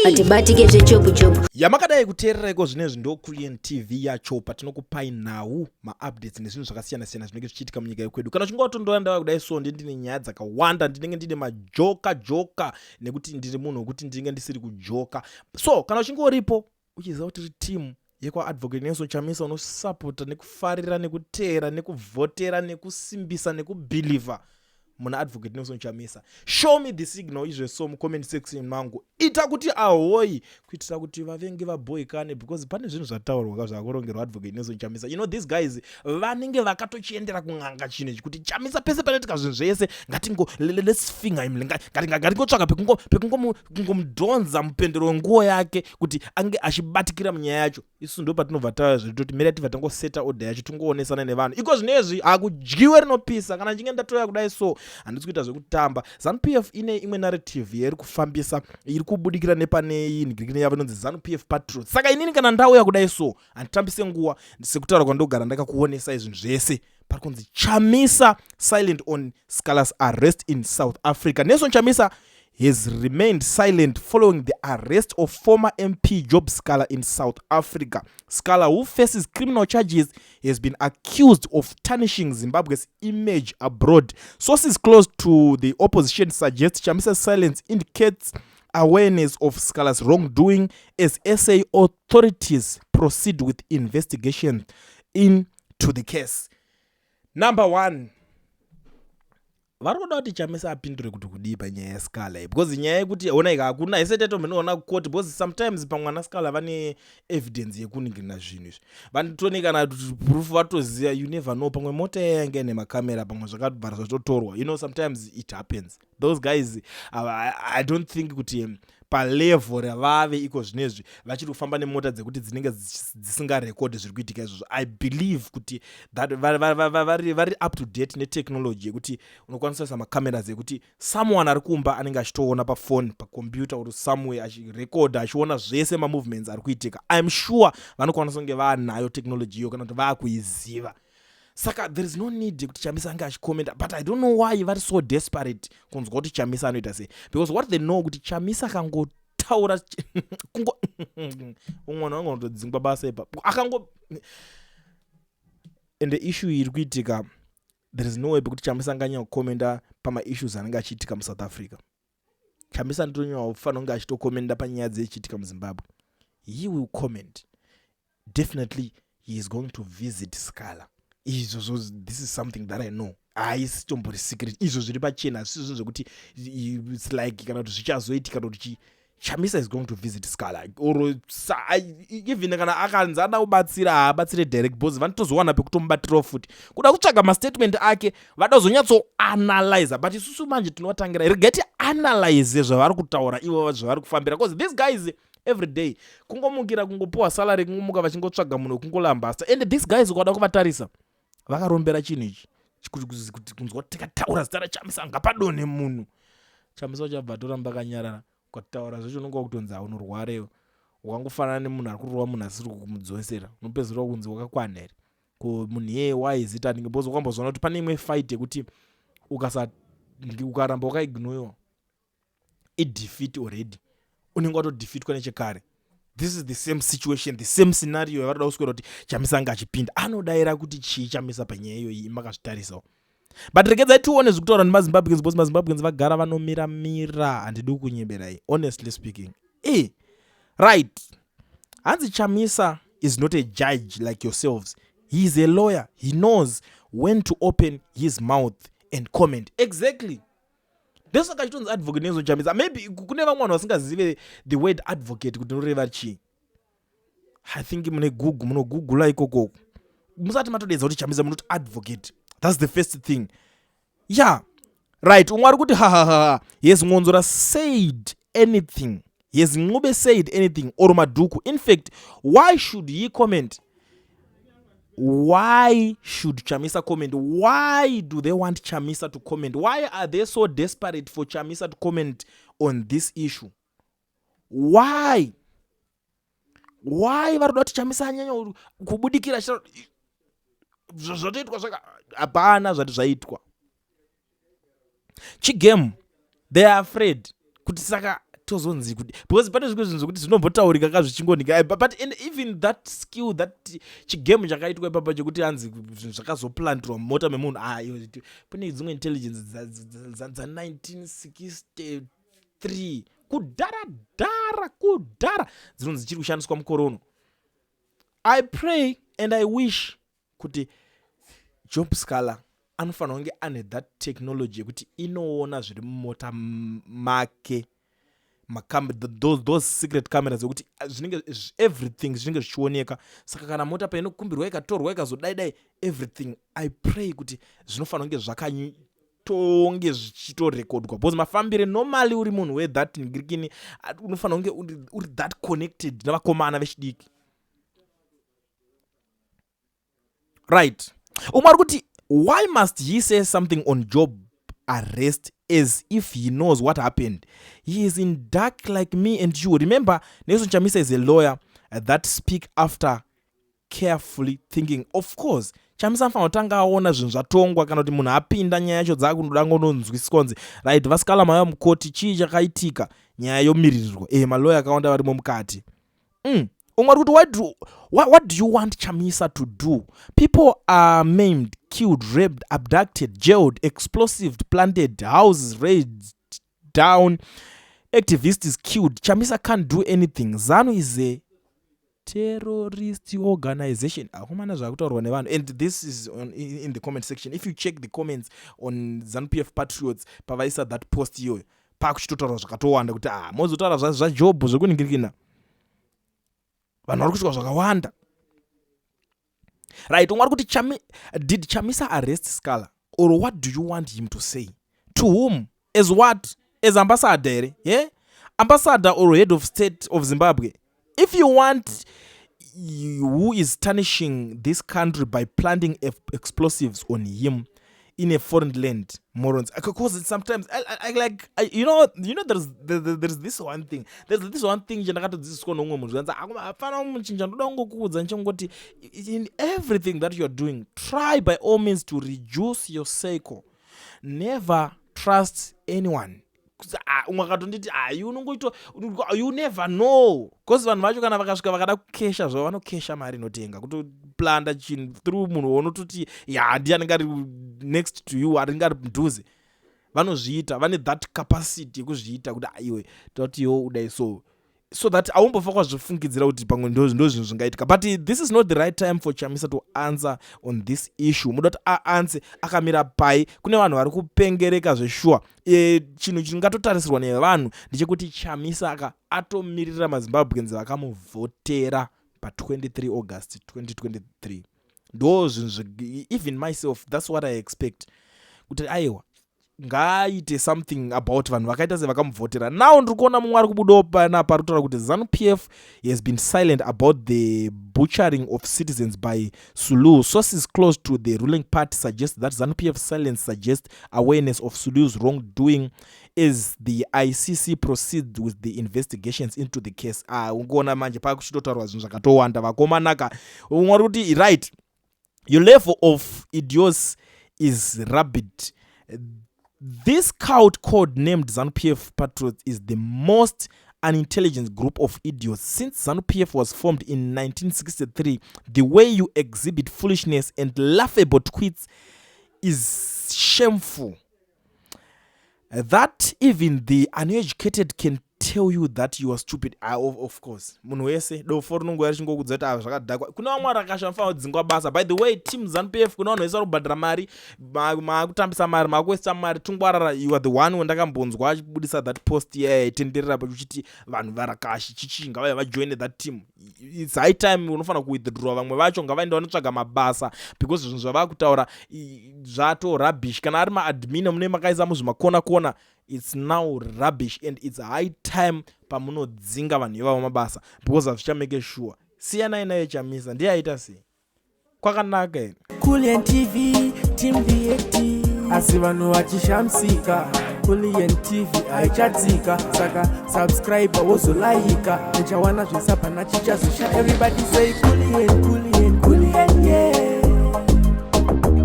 Atibatike zvechopu-chopu. Yamakadai kuteerera iko zvinezvi ndoKulliant TV yacho, patinokupai nhau, maupdates nezvinhu zvakasiyana-siyana zvinenge zvichiitika munyika yekwedu. Kana uchinge watondora ndava kudai so, ndine nyaya dzakawanda, ndinenge ndine majoka joka, nekuti ndiri munhu wekuti ndinenge ndisiri kujoka. So kana uchinge uripo uchiziva kuti uri team yekwaAdvocate Nelson Chamisa, unosapota nekufarira nekuteera nekuvhotera nekusimbisa nekubhilivha muna Advocate Nelson Chamisa, show me the signal izveso mucomment section mangu. Ita kuti ahoi, kuitira kuti vavengi vabhoikane, because pane zvinhu zvataurwa ka zvakurongerwa Advocate Nelson Chamisa. You know these guys vanenge vakatochiendera kun'anga chinhu ichi, kuti Chamisa pese panoitika zvinhu zvese, ngatingo let's finger him, ngatingotsvaga pekungomudhonza mupendero wenguo yake kuti ange achibatikira munyaya yacho. Isu ndo patinobva tauya zvedu, toti mira tibva tangoseta order yacho, tingoonesana nevanhu. Iko zvinezvi hakudyiwe rinopisa. Kana ndichinge ndatoya kudai so, handisi kuita zvekutamba. ZANU PF ine imwe narrative yairi kufambisa, iri kubudikira nepane inhigirikini yavo inonzi ZANU PF Patriots. Saka inini kana ndauya kudai so, handitambise nguva. Sekutaura kwandogara ndakakuonesai zvinhu zvese, pari kunzi "Chamisa silent on Sikhala's arrest in South Africa". Nelson Chamisa has remained silent following the arrest of former MP Job Sikhala in South Africa. Sikhala, who faces criminal charges, has been accused of tarnishing Zimbabwe's image abroad. Sources close to the opposition suggest Chamisa's silence indicates awareness of Sikhala's wrongdoing as SA authorities proceed with investigation into the case. Number one, vari kuda kuti Chamisa apindure kuti kudii panyaya yeSikhala iyi, because nyaya yekuti ona ika hakuna isati yatombenoona kukoti, because sometimes pamwana Sikhala vane evidence yekuningirina zvinhu izvi, vanotone kana proof vatoziva. You never know, pamwe mota yayanga ine makamera, pamwe zvakabvara zvatotorwa. Sometimes it happens. Those guys, I don't think kuti palevel ravave iko zvinezvi vachiri kufamba nemota dzekuti dzinenge dzisingarekodhi zviri kuitika izvozvo. I believe kuti that vari up to date netechnology yekuti unokwanisa kuisa macameras ekuti someone ari kumba anenge achitoona pafoni, pacomputer or somewhere, achirekodha, achiona zvese mamovements ari kuitika. I'm sure vanokwanisa kunge vaanayo technology iyo kana kuti vaakuiziva. Saka there is no need yekuti Chamisa ange achikomenta, but I don't know why vari so desperate kunzwa kuti Chamisa anoita sei, because what they know kuti Chamisa akangotaura kungo umwe vanhu vangotodzingwa basa ipapo akango. And the issue iri kuitika, there is no way pekuti Chamisa anganyanya kukomenda pamaissues anenge achiitika muSouth Africa. Chamisa ndotonyanya kufanira kunge achitokomenda panyaya dzeichiitika muZimbabwe. He will comment definitely. He is going to visit Sikhala. Izvozvo, this is something that I know, haisi tombori secret. Izvo zviri pachena, hazvisi zvinhu zvekuti it's like kana kuti zvichazoitika kana kuti Chamisa is going to visit Sikhala or even kana akanzi ada kubatsira, haabatsire direct, because vanotozowana pekutomubatirawo futi kuda kutsvaga mastatement ake, vada kuzonyatsoanalyza. But isusu manje tinovatangira, regai tianalyze zvavari kutaura ivo, zvavari kufambira, because these guys every day kungomukira kungopiwa salary, kungomuka vachingotsvaga munhu wekungolambasta. And these guys, ukada kuvatarisa, vakarombera chinhu ichi kuti kunzwa kuti tikataura zita raChamisa ngapadonhe munhu. Chamisa uchabva toramba akanyarara. Ukataura zvacho unonge wakutonzi aunorwarewo, wakangofanana nemunhu ari kurova munhu asiri kumudzosera, unopedzisira kunzi wakakwana here ko munhu iyeye waizita anenge, because wakambozoona kuti pane imwe fight yekuti ukasa ukaramba wakaignoiwa, idefeat already, unenge watodefeatwa nechekare. This is the same situation, the same scenario yavari kuda kuswera kuti Chamisa anga achipinda. Anodayira kuti chii Chamisa panyaya iyoyi? Makazvitarisawo. But regedzai tione zvekutaura nemaZimbabweans, because maZimbabweans vagara vanomiramira. Handidi kunyeberai, honestly speaking. Right, hanzi "Chamisa is not a judge like yourselves. He is a lawyer. He knows when to open his mouth and comment." Exactly, ndosaka chitonzi Advocate Nelson Chamisa. Maybe kune vamwe vanhu vasingazive the word advocate kuti inoreva chii. I think mune Google, munogoogle ikokoko. Musati matodedza kuti Chamisa, munoti advocate. That's the first thing. Yeah, right. Umwe ari kuti, "Hahaha, has Mwonzora said anything? Has Ncube said anything or Madhuku? In fact, why should he comment? Why should Chamisa comment? Why do they want Chamisa to comment? Why are they so desperate for Chamisa to comment on this issue? Why vari kuda kuti Chamisa anyanya kubudikira?" Zvatoitwa zvaka hapana zvati zvaitwa chigame. They are afraid kuti saka Tozonzi kuti, because pane zvimwe zvinhu zvokuti zvinombotaurika ka zvichingonika, but and even that skill, that chigame chakaitwa ipapa chekuti hanzi zvinhu zvakazoplantirwa mumota memunhu, ah, pane dzimwe intelligence dza1963, kudhara dhara kudhara, dzinonzi dzichiri kushandiswa mukore uno. I pray and I wish kuti Job Sikhala anofanira kunge ane that technology yekuti inoona zviri mumota make, those secret cameras yekuti zvinenge everything zvinenge zvichioneka. Saka kana mota painokumbirwa, ikatorwa, ikazodai dai, everything, I pray kuti zvinofanira kunge zvakatonge zvichitorekodwa, because mafambire, normally uri munhu wethat ngirikini, unofanira kunge uri that connected nevakomana vechidiki, right? Umwe ari kuti, "Why must he say something on Job arrest as if he knows what happened? He is in dark like me and you. Remember, Nelson Chamisa is a lawyer that speak after carefully thinking." Of course, Chamisa anofanira kutanga aona zvinhu zvatongwa, kana kuti munhu apinda, nyaya yacho dzakundoda ngononzwisiswa kunzi, "Right, vaSikhala mauya mukoti, chii chakaitika?" Nyaya yomiririrwa. Maloya akawanda varimo mukati. Umwe ari kuti, What do you want Chamisa to do? People are maimed, killed, raped, abducted, jailed, explosive planted, houses razed down, activists killed. Chamisa can't do anything. ZANU is a terrorist organization." Akomana, zvakutaurwa nevanhu, and this is in the comment section. If you check the comments on ZANU PF Patriots pavaisa that post iyoyo, pakuchitotaurwa zvakatowanda kuti, ah, mozotaura zvaJobho zvekuningirikina, vanhu vari kusvika zvakawanda, right? Umwe ari kuti, "Did Chamisa arrest Sikhala or what do you want him to say? To whom? As what? As ambassador here? Yeah, ambassador or head of state of Zimbabwe? If you want, who is tarnishing this country by planting explosives on him in a foreign land? Morons." Because sometimes I like I, you know there's this one thing, chandakatodzidziswa noumwe munhu, zvanzi, "Hapana muchinja, ndoda kungokuudza ndichingoti, in everything that you are doing, try by all means to reduce your circle. Never trust anyone." Ah, umwe akatonditi, "Ah, unongoito, you never know," because vanhu vacho kana vakasvika vakada kukesha zvavo, vanokesha mari inotenga kutoplanda chinhu through munhu waunototi, ya, ndiye anenge ari next to you, aringe ari mudhuze. Vanozviita, vane that capacity yekuzviita kuti, aiwe, toti iwo udai, so that haumbofa kwazvifungidzira kuti pamwe ndo zvinhu zvingaitika. But this is not the right time for Chamisa to answer on this issue. Muda kuti aanswer akamira pai? Kune vanhu vari kupengereka zveshuwa. Chinhu chingatotarisirwa nevanhu ndechekuti Chamisa aka atomirira maZimbabweans vakamuvhotera pa23 August 2023. Ndo zvinhu, even myself, that's what I expect, kuti aiwa, ngaaite something about vanhu vakaita sevakamuvhotera. Now ndiri kuona mumwe ari kubudawo panapa, ari kutaura kuti ZANU PF has been silent about the butchering of citizens by Sulu. Sources close to the ruling party suggest that ZANU PF silence suggests awareness of Sulu's wrongdoing as the ICC proceeds with the investigations into the case. Ah, ungoona manje pakuchitotaurwa zvinhu zvakatowanda, vakomanaka. Umwe ari kuti, "Right, your level of idiocy is rabid. This cult called named ZANU-PF Patriots is the most unintelligent group of idiots since ZANU-PF was formed in 1963. The way you exhibit foolishness and laughable tweets is shameful that even the uneducated can tell you that you are stupid." Of course, munhu wese dofo rinongouya richingokudza kuti ava zvakadhakwa. Kune vamwe rakasha vanofanira kudzingwa basa. By the way, team ZANU PF, kune vanhu vese vari kubhadhara mari, maakutambisa mari, maakuwesta mari, tungwarara. You are the one wandakambonzwa achibudisa that post iya yaitenderera uchiti vanhu varakashi chichi ngavaya vajoine that team. It's high time unofanira kuwithdraw. Vamwe vacho ngavaenda vanotsvaga mabasa, because zvinhu zvava kutaura zvato rubbish. Kana ari maadmin mune makaisa muzvimakona kona, it's now rubbish and it's high time pamunodzinga vanhu ivavo mabasa, because hazvichamake sure. Siyanai naye Chamisa, ndiye aita sei kwakanaka here? Kulian TV, Team React. Asi vanhu vachishamisika, Kulian TV haichatsika. Saka subscribe, wozolaika, uchawana zvesapana chichazosha. Everybody say Kulian, Kulian, Kulian, yeah.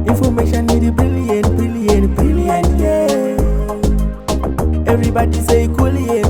Information iri brilliant, brilliant, brilliant, yeah. Everybody say Kulian.